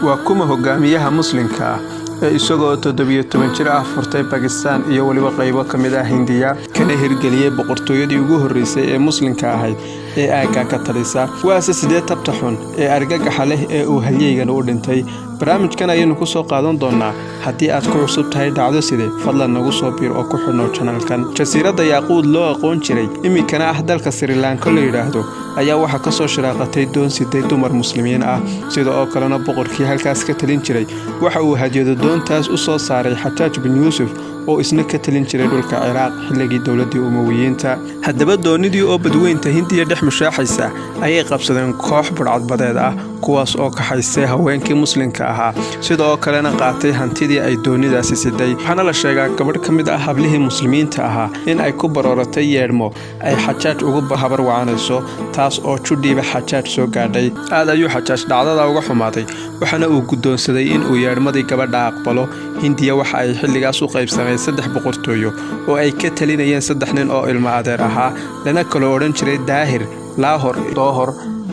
Waa kuma hogaamiyaha Muslimka ah ee isagoo 17 jir ah furtay Bakistaan iyo weliba qaybo ka mid ah Hindiya, kana hirgeliyey boqortooyadii ugu horreysay ee Muslimka ahayd ee aagga ka talisa? Waase sidee tabta xun ee argagaxa leh ee uu halyeygan u dhintay? Barnaamijkan ayaynu ku soo qaadan doonaa. Haddii aad ku cusub tahay Dhacdo Side, fadlan nagu soo biir oo ku xidhnow channelkan. Jasiiradda Yaaquud loo aqoon jiray, iminkana ah dalka Sri Lanka la yidhaahdo, ayaa waxaa ka soo shiraaqatay doon siday dumar Muslimiin ah. Sida oo kalena boqorkii halkaas ka talin jiray waxa uu hadyado doontaas u soo saaray Xajaaj bin Yuusuf, oo isna ka talin jiray dhulka Ciraaq xilligii dowladdii Umowiyiinta. Haddaba doonidii oo badweynta Hindiya dhex mushaaxaysa ayay qabsadeen koox budhcadbadeed ah, kuwaas oo kaxaystay haweenkii Muslimka ahaa, sida oo kalena qaatay hantidii ay doonidaasi siday. Waxaana la sheegaa gabadh ka mid ah hablihii Muslimiinta ahaa in ay ku barooratay yeedhmo ay Xajaaj ugu habar wacanayso, taas oo judhiiba Xajaaj soo gaadhay. Aad ayuu Xajaaj dhacdada uga xumaaday, waxaana uu guddoonsaday in uu yeedhmadii gabadha aqbalo. Hindiya waxa ay xilligaas u qaybsamay saddex boqortooyo oo ay ka talinayeen saddex nin oo ilmo adeer ahaa, lana kaloo odhan jiray Daahir, Laahor, Doohor.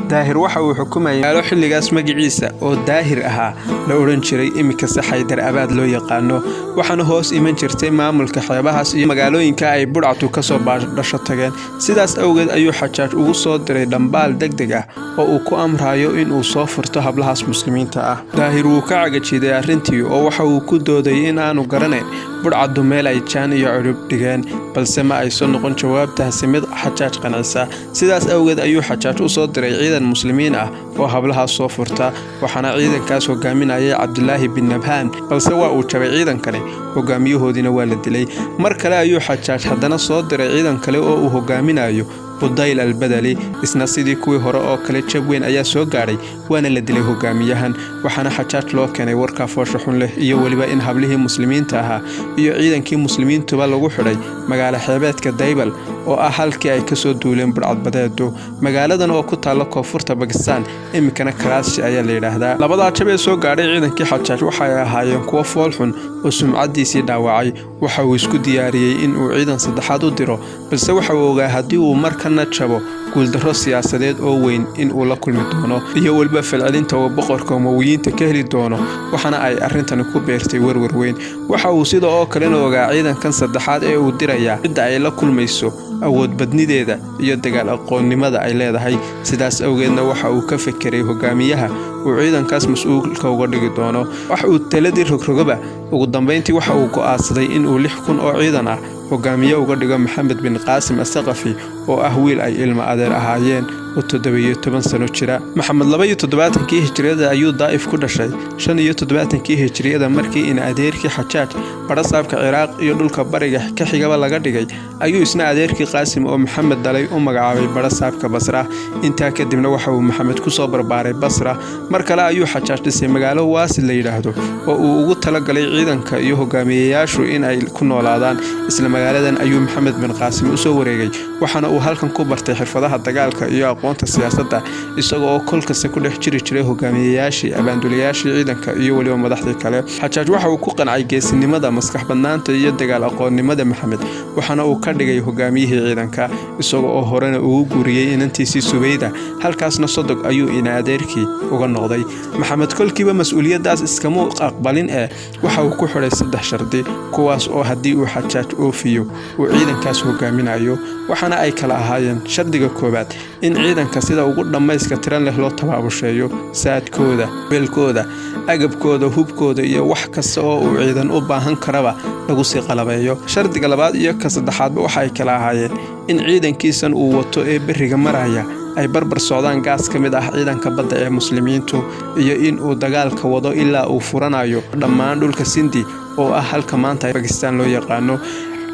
Daahir waxa uu xukumayay magaalo xilligaas magaciisa oo Daahir ahaa la odhan jiray, iminkase Xaydar Abaad loo yaqaano, waxaana hoos iman jirtay maamulka xeebahaas iyo magaalooyinka ay budhcatu kasoo baadhasho tageen. Sidaas awgeed ayuu Xajaaj ugu soo diray dhambaal deg deg ah oo uu ku amrayo in uu soo furto hablahaas Muslimiinta ah. Daahir wuu ka cagajiiday arrintii, oo waxa uu ku doodayay in aanu garanayn budhcaddu meel ay jaan iyo cidhub dhigeen, balse ma aysan noqon jawaabtaasi mid Xajaaj qancisa. Sidaas awgeed ayuu Xajaaj u soo diray ciidan Muslimiin ah oo hablahaas soo furta, waxaana ciidankaas hogaaminayay Cabdilaahi bin Nabhaan, balse waa uu jabay ciidankani, hogaamiyahoodiina waa la dilay. Mar kale ayuu Xajaaj haddana soo diray ciidan kale oo uu hogaaminayo Budayl Albadali. Isna sidii kuwii hore oo kale jab weyn ayaa soo gaadhay, waana la dilay hogaamiyahan. Waxaana Xajaaj loo keenay warkaa foosha xun leh iyo weliba in hablihii Muslimiinta ahaa iyo ciidankii Muslimiintuba lagu xidhay magaalo xeebeedka Daybal, oo ah halkii ay kasoo duuleen budhcadbadeedu. Magaaladan oo ku taalla koonfurta Bakistaan, iminkana Karaashi ayaa la yidhaahdaa. Labadaa jab ee soo gaadhay ciidankii Xajaaj waxay ahaayeen kuwo foolxun oo sumcaddiisii dhaawacay. Waxa uu isku diyaariyey in uu ciidan saddexaad u diro, balse waxa uu ogaa haddii uu markana jabo, guuldarro siyaasadeed oo weyn in uu la kulmi doono iyo weliba falcelinta uu boqorka Umowiyiinta ka heli doono. Waxaana ay arrintani ku beertay werwer weyn. Waxa uu sida oo kalena ogaa ciidankan saddexaad ee uu dirayaa cidda ay la kulmayso, awood badnideeda iyo dagaal aqoonnimada ay leedahay. Sidaas awgeedna waxa uu ka fekeray hogaamiyaha uu ciidankaas mas-uulka uga dhigi doono. Wax uu taladii rogrogaba, ugu dambayntii waxa uu go'aansaday in uu 6000 oo ciidan ah hogaamiye uga dhigo Maxamed bin Qaasim Asaqafi, oo ah wiil ay ilma adeer ahaayeen oo 17 sano jira. Maxamed 72-kii hijriyada ayuu Daa'if ku dhashay. 75-kii hijriyada, markii in adeerkii Xajaaj badhasaabka Ciraaq iyo dhulka bariga ka xigaba laga dhigay, ayuu isna adeerkii Qaasim oo Maxamed dhalay u magacaabay badhasaabka Basra. Intaa kadibna waxa uu Maxamed ku soo barbaaray Basra. Mar kale ayuu Xajaaj dhisay magaalo Waasid la yidhaahdo oo uu ugu talagalay ciidanka iyo hogaamiyeyaashu in ay ku noolaadaan. Isla magaaladan ayuu Maxamed bin Qaasim usoo wareegay, waxaana uu halkan ku bartay xirfadaha dagaalka iyo aqoonta siyaasadda, isaga oo kolkasta ku dhex jiri jiray hogaamiyeyaashii, abaanduliyaashii ciidanka iyo weliba madaxdii kale. Xajaaj waxa uu ku qancay geesinimada, maskax badnaanta iyo dagaal aqoonnimada Maxamed, waxaana uu ka dhigay hogaamiyihii ciidanka, isaga oo horena ugu guuriyey inantiisii Subayda, halkaasna sodog ayuu ina adeerkii uga noqday. Maxamed kolkiiba mas-uuliyaddaas iskama aqbalin ee waxa uu ku xidhay saddex shardi, kuwaas oo haddii uu Xajaaj oofiyo uu ciidankaas hogaaminayo. Waxaana ay kala ahaayeen: shardiga koowaad, in ciidanka sida ugu dhammayska tiran leh loo tabaabusheeyo, saadkooda, weelkooda, agabkooda, hubkooda iyo wax kasta oo uu ciidan u baahan karaba lagu sii qalabeeyo. Shardiga labaad iyo ka saddexaadba waxa ay kala ahaayeen in ciidankiisan uu wato ee berriga maraya ay barbar socdaan gaas ka mid ah ciidanka badda ee Muslimiintu, iyo in uu dagaalka wado ilaa uu furanayo dhammaan dhulka Sindi, oo ah halka maanta Bakistaan loo yaqaano.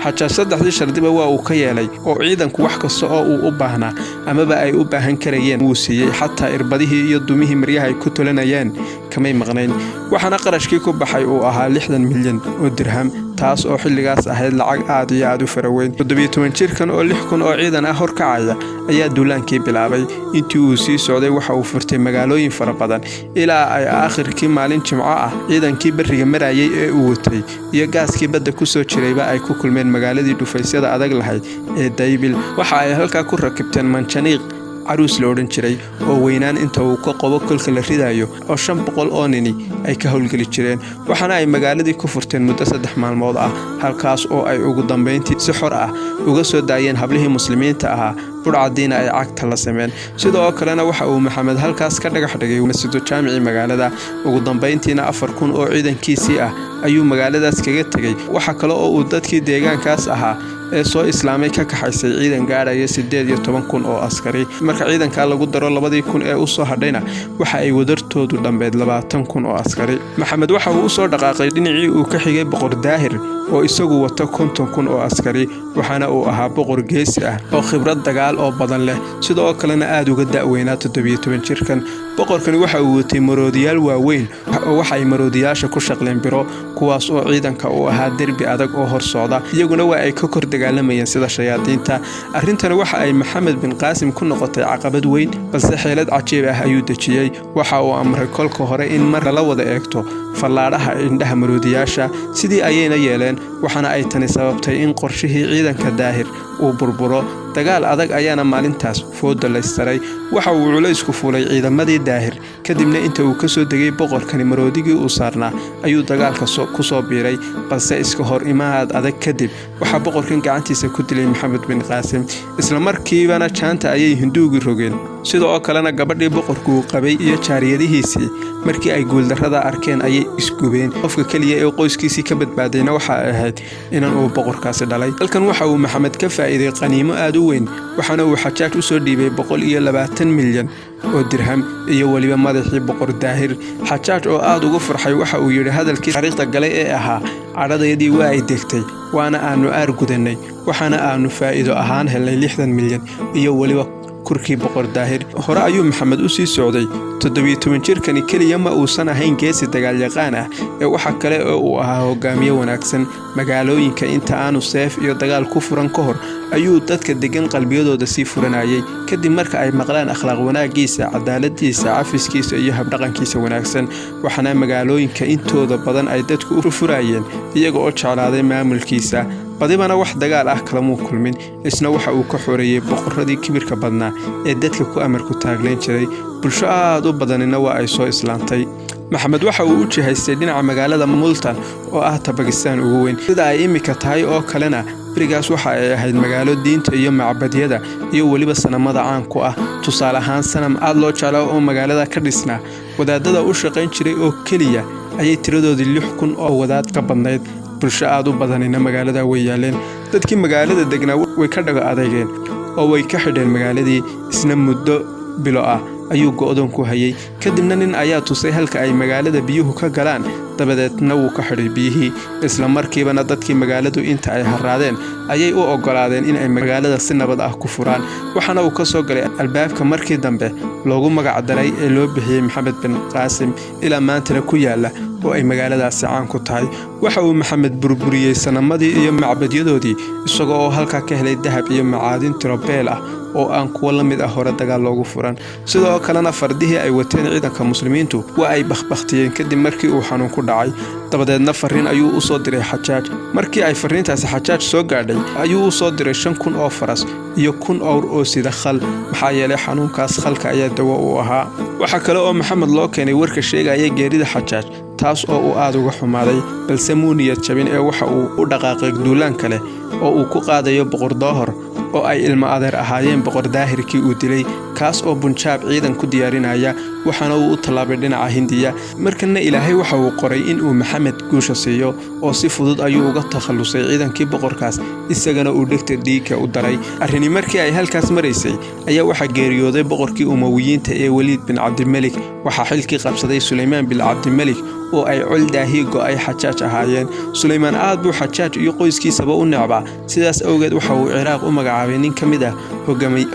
Xajaaj saddexdii shardiba waa uu ka yeelay, oo ciidanku wax kasta oo uu u baahnaa amaba ay u baahan karayeen wuu siiyey. Xataa irbadihii iyo dumihii maryaha ay ku tolanayeen kamay maqnayn. Waxaana qarashkii ku baxay uu ahaa 60 milyan oo dirham, taas oo xilligaas ahayd lacag aad iyo aad u faraweyn. 17 jirkan oo 6000 oo ciidan ah horkacaya ayaa duulaankii bilaabay. Intii uu sii socday waxa uu furtay magaalooyin fara badan, ilaa ay aakhirkii maalin Jimco ah ciidankii berriga marayay ee uu watay iyo gaaskii badda ku soo jirayba ay ku kulmeen magaaladii dhufaysyada adag lahayd ee Daybil. Waxa ay halkaa ku rakibteen manjaniiq. Caruus la odhan jiray oo weynaan inta uu ka qobo kolka la ridayo oo 500 oo nini ay ka howlgeli jireen. Waxaana ay magaaladii ku furteen muddo 3 maalmood ah, halkaas oo ay ugu dambayntii si xor ah uga soo daayeen hablihii Muslimiinta ahaa, budhcadiina ay cagta la sameen. Sidoo kalena waxa uu Maxamed halkaas ka dhagax dhigay masjido jaamicii magaalada. Ugu dambayntiina 4000 oo ciidankiisii ah ayuu magaaladaas kaga tegey. Waxa kale oo uu dadkii deegaankaas ahaa ee soo islaamay ka kaxaysay ciidan gaadhaya 18,000 oo askari. Marka ciidankaa lagu daro 2,000 ee usoo hadhayna, waxa ay wadartoodu dhambeyd 20,000 oo askari. Maxamed waxa uu usoo dhaqaaqay dhinacii uu ka xigay Boqor Daahir oo isagu wato 50,000 oo askari. Waxaana uu ahaa boqor geesi ah oo khibrad dagaal oo badan leh, sidoo kalena aada uga da'weynaa 17 jirkan. Boqorkani waxa uu watay maroodiyaal waaweyn oo waxa ay maroodiyaasha ku shaqleen biro, kuwaas oo ciidanka u ahaa derbi adag oo hor socda. Iyaguna waa ay ka kor dagaalamayeen sida shayaadiinta. Arrintani waxa ay Maxamed bin Qaasim ku noqotay caqabad weyn, balse xeelad cajiib ah ayuu dejiyey. Waxa uu amray kolka hore in mar lala wada eegto fallaadhaha indhaha maroodiyaasha. Sidii ayayna yeeleen, waxaana ay tani sababtay in qorshihii ciidanka Daahir uu burburo. Dagaal adag ayaana maalintaas fooda laystaray. Waxa uu culaysku fuulay ciidamadii Daahir. Kadibna inta uu kasoo degay boqorkani maroodigii uu saarnaa ayuu dagaalka ku soo biiray, balse iska hor imaad adag kadib waxaa boqorkan gacantiisa ku dilay Maxamed bin Qaasim. Isla markiibana jaanta ayay Hinduugii rogeen. Sidoo kalena gabadhii boqorku uu qabay iyo jaariyadihiisii markii ay guuldarrada arkeen ayay isgubeen. Qofka keliya ee qoyskiisii ka badbaadayna waxa ay ahayd inan uu boqorkaasi dhalay. Halkan waxa uu Maxamed ka faa'iiday qaniimo aad u weyn, waxaana uu Xajaaj u soo dhiibay 120 milyan oo dirham iyo weliba madaxii Boqor Daahir. Xajaaj oo aad ugu farxay waxa uu yidhi hadalkii taariikhda galay ee ahaa: "Cadhadayadii waa ay degtay, waana aanu aar gudannay, waxaana aanu faa'iido ahaan helnay 60 milyan iyo weliba kurkii Boqor Daahir." Hore ayuu Maxamed u sii socday. 17 jirkani keliya ma uusan ahayn geesi dagaalyaqaan ah ee waxa kale oo uu ahaa hogaamiye wanaagsan. Magaalooyinka inta aanu seef iyo dagaal ku furan ka hor ayuu dadka deggan qalbiyadooda sii furanayay, kadib marka ay maqlaan akhlaaq wanaagiisa, cadaaladiisa, cafiskiisa iyo habdhaqankiisa wanaagsan. Waxaana magaalooyinka intooda badan ay dadku u furayeen iyaga oo jeclaaday maamulkiisa. Badibana wax dagaal ah kalamuu kulmin. Isna waxa uu ka xoreeyey boqoradii kibirka badnaa ee dadka ku amarku taaglayn jiray. Bulsho aad u badanina waa ay soo islaantay. Maxamed waxa uu u jihaystay dhinaca magaalada Multan oo ah ta Bakistaan ugu weyn. Sida ay imika tahay oo kalena berigaas waxa ay ahayd magaalo diinta iyo macbadyada iyo weliba sanamada caan ku ah. Tusaale ahaan, sanam aad loo jeclaa oo magaalada ka dhisnaa, wadaadada u shaqayn jiray oo keliya ayay tiradoodii 6000 oo wadaad ka badnayd. Bulsho aad u badanina magaalada way yaaleen. Dadkii magaalada degnaa way ka dhago adeegeen oo way ka xidheen magaaladii. Isna muddo bilo ah ayuu go'doon ku hayay. Kadibna nin ayaa tusay halka ay magaalada biyuhu ka galaan, dabadeedna wuu ka xidhay biyihii. Isla markiibana dadkii magaaladu inta ay harraadeen ayay u oggolaadeen in ay magaalada si nabad ah ku furaan. Waxaana uu ka soo galay albaabka markii dambe loogu magac daray ee loo bixiyey Maxamed bin Qaasim, ilaa maantana ku yaala oo ay magaaladaasi caan ku tahay. Waxa uu Maxamed burburiyey sanamadii iyo macbadyadoodii, isagoo oo halkaa ka helay dahab iyo macaadin tirobeel ah oo aan kuwo la mid ah hore dagaal loogu furan. Sidoo kalena fardihii ay wateen ciidanka Muslimiintu waa ay bakhbakhtiyeen kadib markii uu xanuun ku dhacay. Dabadeedna farriin ayuu u soo diray Xajaaj. Markii ay farriintaasi Xajaaj soo gaadhay ayuu u soo diray 5000 oo faras iyo 1000 owr oo sida khal, maxaa yeelay xanuunkaas khalka ayaa dawo u ahaa. Waxaa kale oo Maxamed loo keenay warka sheegaya geerida Xajaaj, taas oo uu aad uga xumaaday, balse muu niyad jabin ee waxa uu u dhaqaaqay duulaan kale oo uu ku qaadayo Boqor Doohor oo ay ilmo adeer ahaayeen Boqor Daahirkii uu dilay, kaas oo Bunjaab ciidan ku diyaarinaya. Waxaana uu u tallaabay dhinaca Hindiya. Markanna Ilaahay waxa uu qoray in uu Maxamed guusha siiyo, oo si fudud ayuu uga takhallusay ciidankii boqorkaas, isagana uu dhegta dhiigga u daray. Arrini markii ay halkaas maraysay ayaa waxaa geeriyooday boqorkii Umawiyiinta ee Weliid bin Cabdimelik. Waxaa xilkii qabsaday Sulaymaan bin Cabdimelik oo ay col daahii go'ay Xajaaj ahaayeen. Sulaymaan aad buu Xajaaj iyo qoyskiisaba u necbaa. Sidaas awgeed waxa uu Ciraaq u magacaabay nin ka mid ah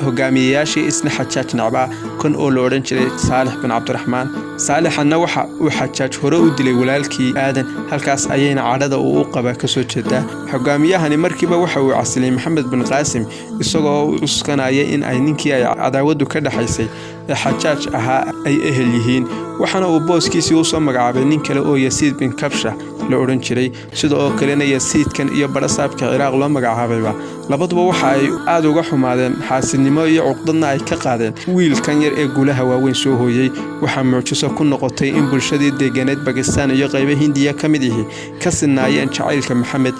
hogaamiyeyaashii isna Xajaaj necbaa, kan oo la odhan jiray Saalix bin Cabdiraxmaan. Saalixanna waxa uu Xajaaj hore u dilay walaalkii Aadan, halkaas ayayna cadhada uu u qabaa ka soo jeedaa. Hogaamiyahani markiiba waxa uu casilay Maxamed bin Qaasim, isagoo u cuskanaya in ay ninkii ay cadaawaddu ka dhexaysay ee Xajaaj ahaa ay ehel yihiin. Waxaana uu booskiisii u soo magacaabay nin kale oo Yasiid bin Kabsha la odhan jiray. Sida oo kalena Yasiidkan iyo badhasaabka Ciraaq loo magacaabayba Labaduba waxa ay aad uga xumaadeen, xaasidnimo iyo cuqdadna ay ka qaadeen wiilkan yar ee guulaha waaweyn soo hooyey. Waxaa mucjiso ku noqotay in bulshadii deeganeed Bakistaan iyo qaybo Hindiya ka mid ihi ka sinaayeen jacaylka Maxamed.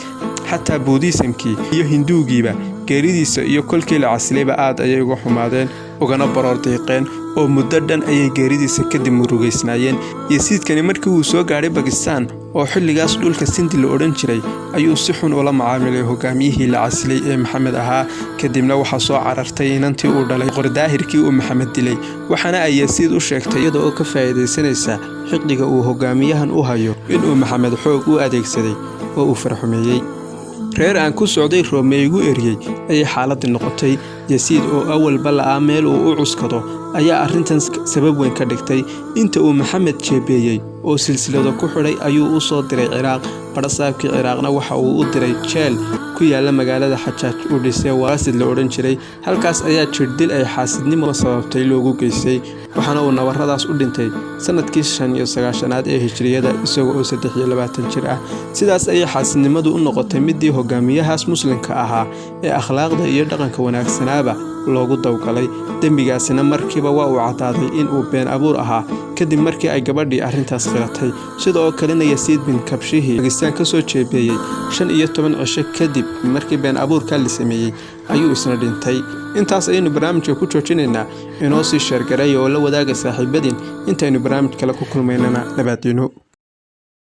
Xataa Buudhisamkii iyo Hinduugiiba geeridiisa iyo kolkii la casilayba aad ayay uga xumaadeen, ugana baroor diiqeen, oo muddo dhan ayay geeridiisa kadib murugaysnaayeen. Yasiidkani markii uu soo gaadhay Bakistaan, oo xilligaas dhulka Sindi la odhan jiray, ayuu si xun ula macaamilay hogaamiyihii la casilay ee Maxamed ahaa. Kadibna waxaa soo carartay inantii uu dhalay qordaahirkii uu Maxamed dilay, waxaana ay Yasiid u sheegtay, iyada oo ka faa'iidaysanaysa xiqdiga uu hogaamiyahan u hayo, inuu Maxamed xoog u adeegsaday oo uu farxumeeyey. Reer aan ku socday Roome igu eriyey ayay xaaladii noqotay. Yasiid oo awalba la'aa meel uu u cuskado ayaa arrintan sabab weyn ka dhigtay. Inta uu Maxamed jeebeeyey oo silsilado ku xidhay ayuu u soo diray Ciraaq. Badhasaabkii Ciraaqna waxa uu u diray jeel ku yaala magaalada Xajaaj uu dhisay, Waasid la odhan jiray. Halkaas ayaa jirdil ay xaasidnimo sababtay loogu geystay, waxaana uu nabaradaas u dhintay sanadkii 95aad ee Hijriyada, isaga oo 23 jir ah. Sidaas ayay xaasidnimadu u noqotay midii hogaamiyahaas Muslimka ahaa ee akhlaaqda iyo dhaqanka wanaagsanaaba loogu dawgalay. Dembigaasina markiiba waa uu caddaaday in uu been abuur ahaa, kadib markii ay gabadhii arrintaas khiratay. Sidoo kalena Yasiid bin Kabshihii Bakistaan ka soo jeebeeyey, 15 cisho kadib markii been abuurka la sameeyey ayuu isna dhintay. Intaas ayaynu barnaamijka ku joojinaynaa. Inoo sii share gareeya oo la wadaaga saaxiibadiin. Intaynu barnaamij kale ku kulmaynana, nabaadiino.